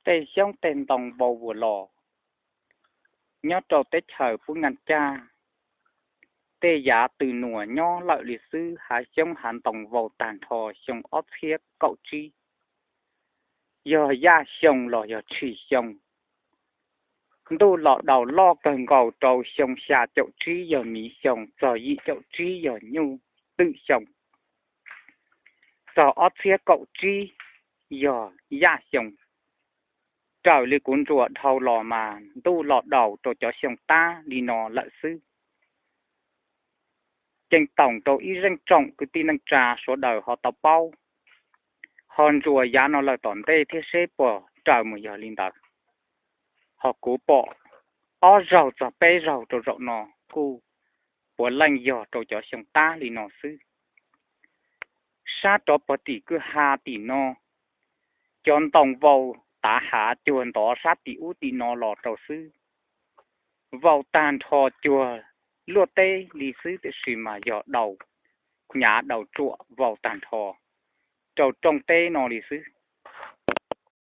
Tej xyoob tej ntoo vau vus los nyob rau teb chaws Pub Naj Caj, tej yav tws nuam nyob lawm li xwb, hav xyoob hav ntoo vau tag nrho xyoo ob txhiab kaum tsib, yog yaj xyoo los yog tshis xyoo. Ntuj los daus loj kawg nkaus rau xyoo xya caum tsib yog miv xyoo, txog yim caum tsib yog nyuj twm xyoo, txog ob txhiab kaum tsib yog yaj xyoo. Raws li kuv ntsuas dhau los mas ntuj los daus rau cov xyoo tab li no lawm xwb. Ceeb toom rau ib zeej tsoom kwv tij neej tsa sawv daws ho tau paub, ho ntsuas yav no lawm tom ntej thiab seb puas raws mus yog li ntawd. Ho kuv pom ob zaug txog peb zaug rau zaum no kuj puav leej yog rau cov xyoo tab li no xwb. Sab rov puag tim kwj ha tim no, cov ntoo vau tav hav cuag ntov sab tim ub tim no los rau xwb. Vau tag nrho cuag luaj teb li xwb, tiam sis mas yog daus hnyav daus tsuam vau tag nrho rau rooj teb no li xwb.